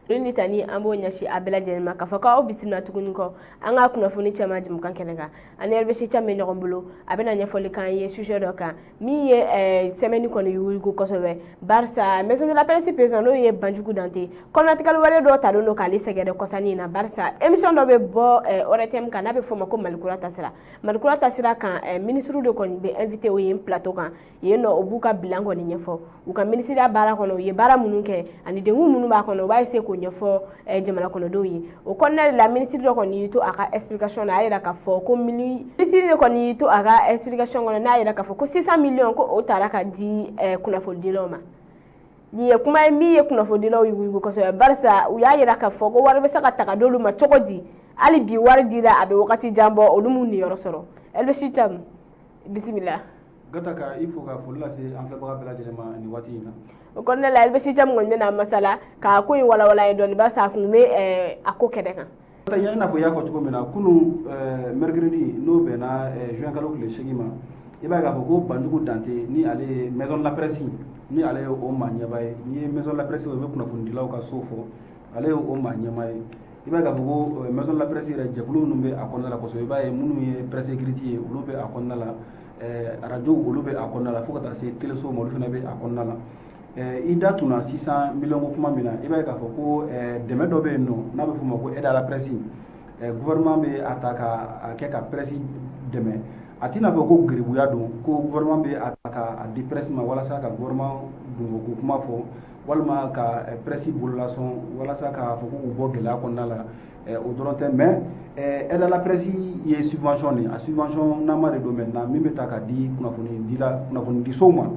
Ni tani an b'o ɲɛsin a bɛɛ lajɛlen ma k'a fɔ k'aw bisimila tuguni kɔ an ka kunnafoni cɛman jɛmukan kɛnɛ kan. Ani RBC Thiam bɛ ɲɔgɔn bolo, a bɛna ɲɛfɔli k'an ye sujet dɔ kan min ye semaine kɔni yuguyugu kosɛbɛ, barisa maison de la presse président, n'o ye Banjugu Dante, kɔnɔnatigɛli wale dɔ talen don k'ale sɛgɛrɛ kɔsani in na, barisa émission dɔ bɛ bɔ ORTM kan n'a bɛ f'o ma ko Malikura tasira. Malikura tasira kan, ministre de kɔni bɛ invité o yen plateau kan yen nɔ. O b'u ka bilan kɔni ɲɛfɔ u ka ministériya baara kɔnɔ, u ye baara minnu kɛ ani degun minnu b'a kɔnɔ, u b'a essayer k'o ɲɛfɔ jamana kɔnɔdenw ye. O kɔnɔna de la, ministre dɔ kɔni y'i to a ka explication na, a yira k'a fɔ ko ministre de kɔni y'i to a ka explication kɔnɔ n'a yira k'a fɔ ko 600 millions ko o taara ka di kunnafonidilaw ma. Nin ye kuma ye min ye kunnafonidilaw yuguyugu kosɛbɛ, barisa u y'a yira k'a fɔ ko wari bɛ se ka ta ka d'olu ma cogo di? Hali bi wari dira, a bɛ wagati jan bɔ, olu m'u niyɔrɔ sɔrɔ. Elbesi Thiam, bisimila. Gata, ka i fo ka foli lase an filɛbaga bɛɛ lajɛlen ma nin waati in na. O kɔnɔna la, Elbesi Thiam kɔni bɛna masala k'a ko in walawala ye dɔɔni, barisa a kun bɛ a ko kɛnɛ kan. I n'a fɔ i y'a fɔ cogo min na kunun, mercredi, n'o bɛnna juin kalo tile 8 ma, i b'a ye k'a fɔ ko Banjugu Dante, ni ale ye maison de la presse, ni ale ye o maa ɲɛba ye. N'i ye maison de la presse, i bɛ kunnafonidilaw ka so fɔ, ale ye o maa ɲɛmaa ye. I b'a ye k'a fɔ ko maison de la presse yɛrɛ, jɛkulu minnu bɛ a kɔnɔna la kosɛbɛ, i b'a ye minnu ye presse écrite ye, olu bɛ a kɔnɔna la, arajo, olu bɛ a kɔnɔna la, fo ka taa se téléso ma, olu fana bɛ a kɔnɔna la. I da tunna 600 millions ko kuma min na, i b'a ye k'a fɔ ko dɛmɛ dɔ bɛ yen nɔ n'a bɛ f'o ma ko aide à la presse. Gouvernement bɛ a ta ka kɛ ka presse dɛmɛ. A tɛna fɔ ko geribuya don, ko gouvernement bɛ a ta ka di presse ma walasa ka gouvernement dungoko kuma fɔ, walima ka presse bololasɔn walasa k'a fɔ ko k'u bɔ gɛlɛya kɔnɔna la. O dɔrɔn tɛ, mais aide à la presse ye subvention de ye, a subvention nama de don maintenant min bɛ ta ka di kunnafonidila kunnafonidisow ma,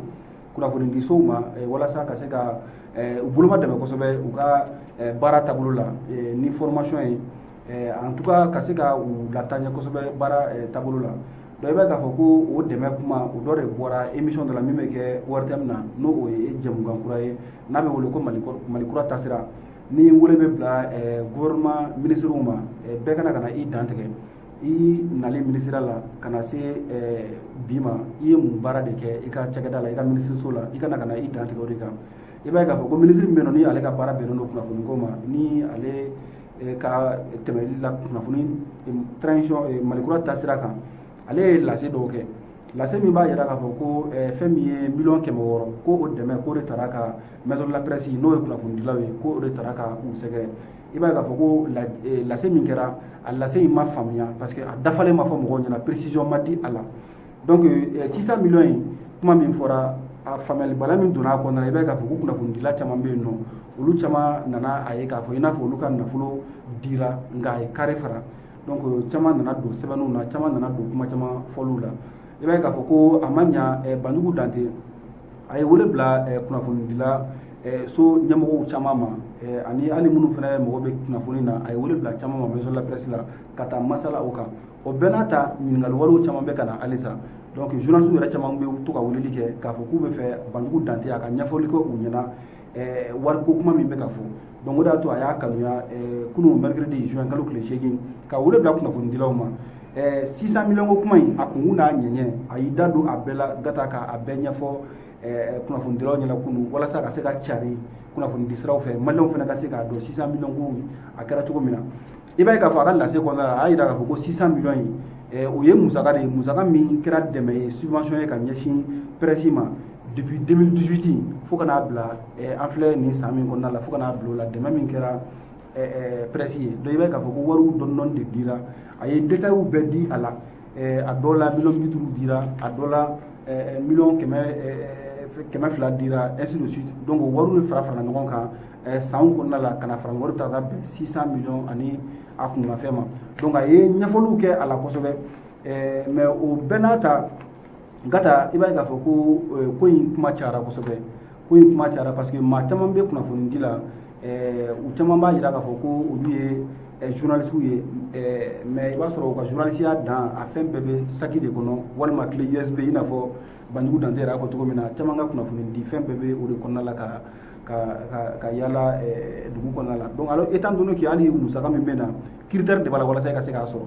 kunnafonidisow ma, walasa ka se ka u boloma dɛmɛ kosɛbɛ u ka baara taabolo la ni formation ye, en tout cas ka se ka u lataaɲɛ kosɛbɛ baara taabolo la. Donc i b'a ye k'a fɔ ko o dɛmɛ kuma, o dɔ de bɔra émission dɔ la min bɛ kɛ ORTM na, n'o o ye jɛmukan kura ye n'a bɛ wele ko Malikura tasira. Ni wele bɛ bila gouvernement ministres ma, bɛɛ kana ka na i dantigɛ i nalen ministère la ka na se bi ma, i ye mun baara de kɛ i ka cakɛda la, i ka minisiriso la, i kana ka na i dantigɛ o de kan. I b'a ye k'a fɔ ko ministre min bɛ yen nɔ, ni ale ka baara bɛnnen don kunnafoni ko ma, ni ale ka tɛmɛli la kunnafoni transition Malikura taasira kan, ale ye lase dɔw kɛ, lase min b'a jira k'a fɔ ko fɛn min ye 600 miliyɔn, ko o dɛmɛ, k'o de taara ka maison de la presse, n'o ye kunnafonidilaw ye, ko o de taara ka u sɛgɛrɛ. I b'a ye k'a fɔ ko lase min kɛra, a lase in ma faamuya parce que a dafalen ma fɔ mɔgɔw ɲɛna, précision ma di a la. Donc 600 millions in kuma min fɔra, a faamuyalibaliya min donna a kɔnɔna la, i b'a ye k'a fɔ ko kunnafonidila caman bɛ yen nɔ, olu caman nana a ye k'a fɔ i n'a fɔ olu ka nafolo dira, nka a ye carré fara. Donc caman nana don sɛbɛnniw na, caman nana don kuma caman fɔliw la. I b'a ye k'a fɔ ko a ma ɲa, Banjugu Dante a ye wele bila kunnafonidila so ɲɛmɔgɔw caman ma, ani hali minnu fana mago bɛ kunnafoni na, a ye wele bila caman ma maison de la presse la ka taa masala o kan. O bɛɛ n'a ta, ɲininkali wɛrɛw caman bɛ ka na halisa. Donc journalistes yɛrɛ caman bɛ to ka weleli kɛ k'a fɔ k'u bɛ fɛ Banjugu Dante a ka ɲɛfɔli kɛ u ɲɛna wariko kuma min bɛ ka fɔ. Donc o de y'a to a y'a kanuya kunun, mercredi juin kalo tile 8, ka wele bila kunnafonidilaw ma 600 millions ko kuma in, a kunkun n'a ɲɛɲɛ, a y'i da don a bɛɛ la gata k'a bɛɛ ɲɛfɔ kunnafonidilaw ɲɛna kunun, walasa ka se ka cari kunnafonidi siraw fɛ, maliyɛnw fana ka se k'a dɔn 600 millions ko a kɛra cogo min na. I b'a ye k'a fɔ a ka lase kɔnɔna la, a y'a jira k'a fɔ ko 600 millions in, o ye musaka de ye, musaka min kɛra dɛmɛ ye, subvention ye ka ɲɛsin presse ma depuis 2018 fo ka n'a bila an filɛ nin san min kɔnɔna la, fo ka n'a bila o la, dɛmɛ min kɛra presse ye. Donc i b'a ye k'a fɔ ko wariw dɔɔni dɔɔni de dira. A ye détails bɛɛ di a la. A dɔw la 50 miliyɔn dira, a dɔw la 200 miliyɔn dira, ainsi de suite. Donc o wariw de fara farala ɲɔgɔn kan sanw kɔnɔna la ka na fara wari ta ka bɛn 600 millions ani a kunkanfɛn ma. Donc a ye ɲɛfɔliw kɛ a la kosɛbɛ, mais o bɛɛ n'a ta gata, i b'a ye k'a fɔ ko ko in kuma cayara kosɛbɛ. Ko in kuma cayara parce que maa caman bɛ kunnafoni di la, u caman b'a jira k'a fɔ ko olu ye journalistes ye, mais i b'a sɔrɔ u ka journalisiya dan, a fɛn bɛɛ bɛ saki de kɔnɔ walima clé USB, i n'a fɔ Banjugu Dante yɛrɛ y'a fɔ cogo min na. Caman ka kunnafoni di fɛn bɛɛ bɛ o de kɔnɔna la ka yala dugu kɔnɔna la. Donc alors, étant donné que hali musaka min bɛ na, critère de b'a la walasa i ka se k'a sɔrɔ,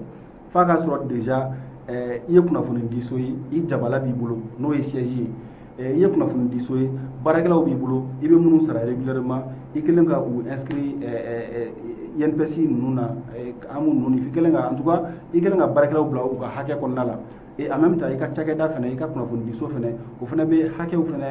f'a k'a sɔrɔ déjà i ye kunnafoni di so ye, i jabala b'i bolo, n'o ye siège ye, i ye kunnafoni di so ye, baarakɛlaw b'i bolo, i bɛ minnu sara régulièrement, i kɛlen ka u inscrit. INPS ninnu na, AMO ninnu, i kɛlen ka, en tout cas i kɛlen ka baarakɛlaw bila u ka hakɛ kɔnɔna la. Et en même temps, i ka cakɛda fɛnɛ, i ka kunnafonidiso fɛnɛ, o fɛnɛ bɛ hakɛw fɛnɛ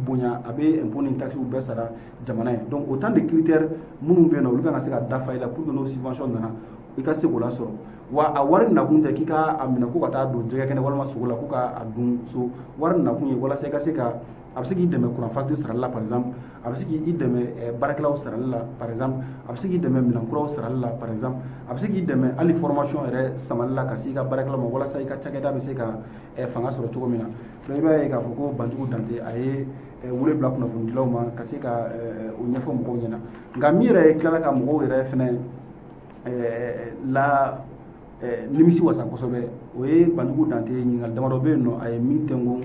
bonya, a bɛ impôt ni taxes bɛɛ sara jamana ye. Donc autant de critères minnu bɛ yen nɔ, olu kan ka se ka dafa i la pour que n'o subvention nana, i ka se k'o lasɔrɔ. Wa a wari nakun tɛ k'i ka a minɛ ko ka taa don jɛgɛ kɛnɛ walima sogo la, ko ka a dun so. Wari nakun ye walasa i ka se ka, a bɛ se k'i dɛmɛ courant facture sarali la par exemple, a bɛ se k'i dɛmɛ baarakɛlaw sarali la par exemple, a bɛ se k'i dɛmɛ minɛn kuraw sarali la par exemple, a bɛ se k'i dɛmɛ hali formation yɛrɛ samali la ka se i ka baarakɛlaw ma, walasa i ka cakɛda bɛ se ka fanga sɔrɔ cogo min na. Donc i b'a ye k'a fɔ ko Banjugu Dante, a ye wele bila kunnafonidilaw ma ka se ka o ɲɛfɔ mɔgɔw ɲɛna. Nka min yɛrɛ tilala ka mɔgɔw yɛrɛ fɛnɛ la nimisi wasa kosɛbɛ, o ye Banjugu Dante ɲininkali damadɔ bɛ yen nɔ, a ye min tɛnku,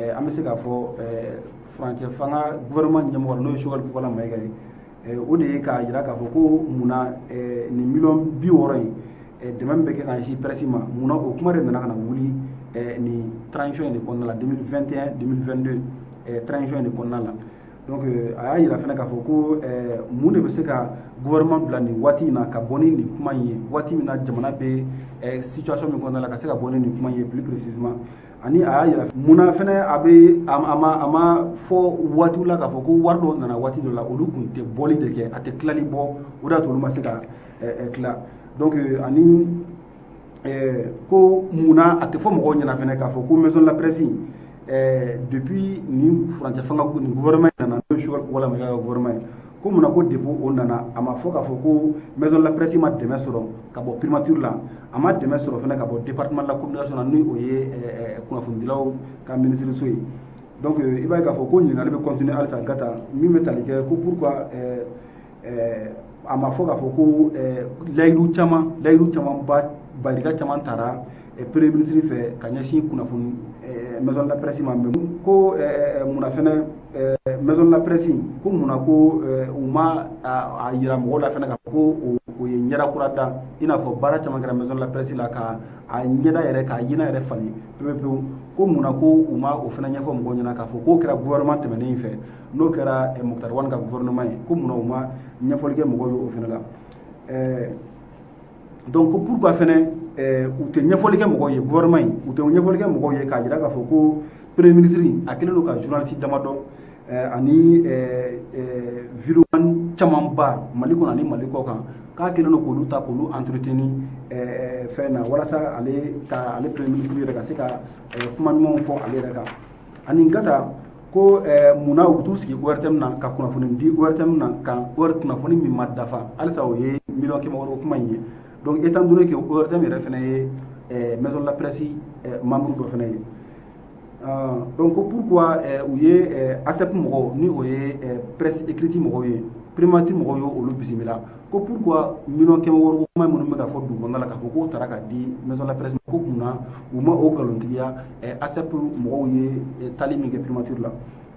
an bɛ se k'a fɔ furancɛ fanga gouvernement ɲɛmɔgɔ, n'o ye Choguel Kokalla Maïga ye, o de ye k'a jira k'a fɔ ko munna nin miliyɔn 60 in, dɛmɛ min bɛ kɛ ka ɲɛsin presse ma, munna o kuma de nana ka na wuli nin transition in de kɔnɔna la, 2021 2022 transition in de kɔnɔna la. Donc a y'a jira fana k'a fɔ ko mun de bɛ se ka gouvernement bila nin waati in na ka bɔ ni nin kuma in ye, waati min na jamana bɛ situation min kɔnɔna la, ka se ka bɔ ni nin kuma in ye plus précisément. Ani a y'a jira munna fɛnɛ a bɛ a ma fɔ waatiw la k'a fɔ ko wari dɔw nana waati dɔ la, olu tun tɛ bɔli de kɛ, a tɛ tilali bɔ, o de y'a to olu ma se ka tila. Donc ani ko munna a tɛ fɔ mɔgɔw ɲɛna fɛnɛ k'a fɔ ko maison de la presse, depuis nin furancɛ fanga, nin gouvernement nana, n'o ye Choguel Kokalla Maïga ka gouvernement ye, ko munna ko depuis o nana, a ma fɔ k'a fɔ ko maison de la presse ma dɛmɛ sɔrɔ ka bɔ primature la, a ma dɛmɛ sɔrɔ fɛnɛ ka bɔ département de la communication na, ni o ye kunnafonidilaw ka minisiriso ye. Donc i b'a ye k'a fɔ ko ɲininkali bɛ continuer halisa Gata, min bɛ tali kɛ ko pourquoi a ma fɔ k'a fɔ ko layidu caman ba barika caman taara premier ministre fɛ ka ɲɛsin kunnafoni maison de la presse ma. Mais ko munna fɛnɛ maison de la presse, ko munna ko u ma a yira mɔgɔw la fɛnɛ k'a fɔ ko o ye ɲɛda kura da, i n'a fɔ baara caman kɛra maison de la presse la ka a ɲɛda yɛrɛ, k'a ɲɛna yɛrɛ falen pewu pewu, ko munna ko u ma o fana ɲɛfɔ mɔgɔw ɲɛna k'a fɔ k'o kɛra gouvernement tɛmɛnen in fɛ, n'o kɛra Moctar Ouane ka gouvernement ye, ko munna u ma ɲɛfɔli kɛ mɔgɔw ye o fana la. Donc ko pourquoi fɛnɛ u tɛ ɲɛfɔli kɛ mɔgɔw ye, gouvernement in, u tɛ ɲɛfɔli kɛ mɔgɔw ye k'a jira k'a fɔ ko premier ministre a kɛlen don ka journaliste damadɔ ani vidéoman camanba Mali kɔnɔ ani Mali kɔ kan, k'a kɛlen don k'olu ta k'olu entretenir fɛn na, walasa ale ka, ale premier ministre yɛrɛ ka se ka kuma ɲumanw fɔ ale yɛrɛ kan. Ani Gata, ko munna u bɛ t'u sigi ORTM na ka kunnafoni di ORTM na kan, kunnafoni min ma dafa halisa, o ye miliyɔn 600 kuma in ye. Donc étant donné que ORTM yɛrɛ fana ye maison de la presse membre dɔ fana ye. Donc ko pourquoi u ye ASEP mɔgɔw, ni o ye presse écrite mɔgɔw ye, primature mɔgɔw ye olu bisimila, ko pourquoi miliyɔn 600 kuma minnu bɛ ka fɔ dugu kɔnɔna la k'a fɔ k'o taara ka di maison de la presse, ko munna u ma o nkalontigiya ASEP mɔgɔw ye taali min kɛ primature la.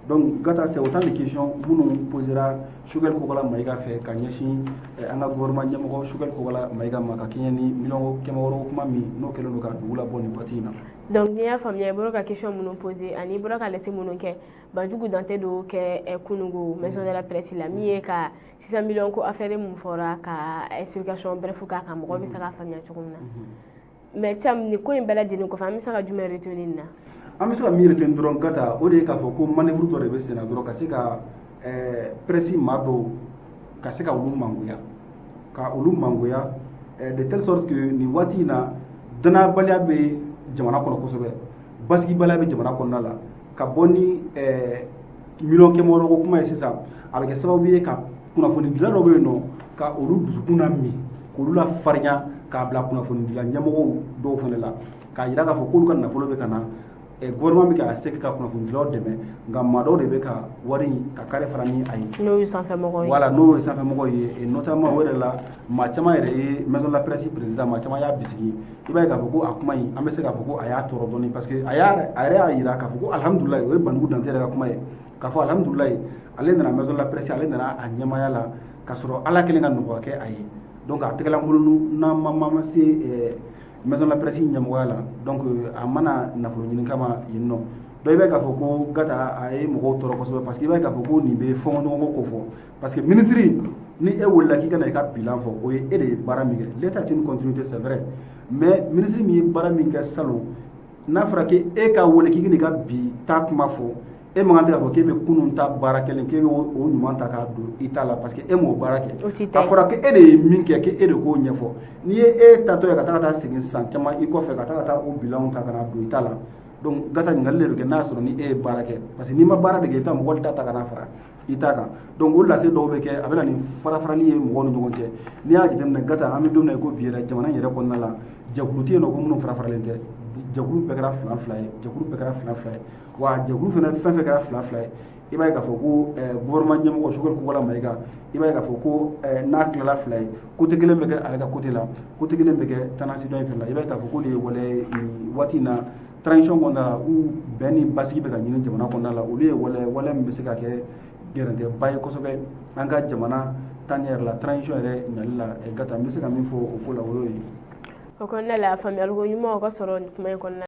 Donc Gata, c'est autant de questions minnu posera Choguel Kokalla Maïga fɛ ka ɲɛsin an ka gouvernement ɲɛmɔgɔ Choguel Kokalla Maïga ma, ka kɛɲɛ ni miliyɔn 600 kuma min n'o kɛlen don ka dugu labɔ nin waati in na. Donc n'i y'a faamuya, i bɔra ka question minnu poser ani i bɔra ka lase minnu kɛ, Banjugu Dante dɔw kɛ kunungo maison de la presse la, min ye ka 600 millions ko affaire mun fɔra, ka explication bref k'a kan, mɔgɔ bɛ se k'a faamuya cogo min na. Mais Thiam, nin ko in bɛɛ lajɛlen kɔfɛ, an bɛ se ka jumɛn retenir nin na? An bɛ se ka min retenir dɔrɔn Gata, o de ye k'a fɔ ko manœuvre dɔ de bɛ sen na dɔrɔn ka se ka presse maa dɔw, ka se ka olu mangoya, ka olu mangoya de telle sorte que nin waati in na, danayabaliya bɛ jamana kɔnɔ kosɛbɛ, basigibaliya bɛ jamana kɔnɔna la, ka bɔ ni miliyɔn 600 ko kuma ye sisan, a bɛ kɛ sababu ye ka kunnafonidila dɔw bɛ yen nɔ, ka olu dusukun na min, k'olu la farinya, k'a bila kunnafonidila ɲɛmɔgɔw dɔw fana la, k'a jira k'a fɔ k'olu ka nafolo bɛ ka na, gouvernement bɛ ka se ka kunnafonidilaw dɛmɛ, nka maa dɔw de bɛ ka wari in ka kari fara ni a ye. N'o ye sanfɛmɔgɔw ye. Voilà, n'o ye sanfɛmɔgɔw ye. Et notamment o yɛrɛ la, maa caman yɛrɛ ye maison de la presse président, maa caman y'a bisigi. I b'a ye k'a fɔ ko a kuma in, an bɛ se k'a fɔ ko a y'a tɔɔrɔ dɔɔni, parce que a yɛrɛ y'a jira k'a fɔ ko alihamudulilayi, o ye Banjugu Dante yɛrɛ ka kuma ye, k'a fɔ alihamudulilayi, ale nana maison de la presse, ale nana a ɲɛmaaya la k'a sɔrɔ Ala kɛlen ka nɔgɔya kɛ a ye. Donc a tɛgɛlankolon n'a ma se maison de la presse ɲɛmɔgɔya la, donc a mana nafolo ɲini kama yen nɔ. Donc i b'a ye k'a fɔ ko Gata, a ye mɔgɔw tɔɔrɔ kosɛbɛ, parce que i b'a ye k'a fɔ ko nin bɛ fɔɲɔgɔnkɔ ko fɔ, parce que ministre, ni e wulila k'i ka na i ka bilan fɔ, o ye e de ye baara min kɛ. L'État est une continuité, c'est vrai, mais ministre min ye baara min kɛ salon, n'a fɔra k'e ka wele k'i n'i ka bi ta kuma fɔ, e man kan tɛ k'a fɔ k'e bɛ kunun ta baara kelen, k'e bɛ o ɲuman ta k'a don i ta la, parce que e m'o baara kɛ. A fɔra ko e de ye min kɛ, k'e de k'o ɲɛfɔ. N'i ye e tatɔ ye ka taa ka taa segin san caman i kɔfɛ, ka taa ka taa o bilanw ta ka na don i ta la, donc Gata, ɲininkali de bɛ kɛ n'a y'a sɔrɔ ni e ye baara kɛ, parce que n'i ma baara de kɛ, i bɛ taa mɔgɔ ta ta ka na fara i ta kan. Donc o lase dɔw bɛ kɛ, a bɛ na ni fara-farali ye mɔgɔw ni ɲɔgɔn cɛ. N'i y'a jateminɛ, Gata, an bɛ don min na i ko bi yɛrɛ, jamana in yɛrɛ kɔnɔna la, jɛkulu tɛ yen nɔ ko minnu fara-faralen tɛ. Jɛkulu bɛɛ kɛra fila fila ye, jɛkulu bɛɛ kɛra fila fila ye. Wa jɛkulu fana fɛn fɛn kɛra fila fila ye, i b'a ye k'a fɔ ko gouvernement ɲɛmɔgɔ Choguel Kokalla Maïga, i b'a ye k'a fɔ ko n'a tilala fila ye, côté kelen bɛ kɛ ale ka côté la, côté kelen bɛ kɛ tendance dɔ in fɛnɛ la. I b'a ye k'a fɔ ko nin ye waleya ye nin waati in na, transition kɔnɔna la, u bɛn ni basigi bɛ ka ɲini jamana kɔnɔna la. Olu ye waleya, waleya min bɛ se ka kɛ gɛrɛntɛba ye kosɛbɛ an ka jamana taaɲɛ yɛrɛ la, transition yɛrɛ ɲali la. Gata, n bɛ se ka min fɔ o ko la, o y'o ye. O kɔnɔna la, faamuyali ko ɲuman o ka sɔrɔ nin kuma in kɔnɔna.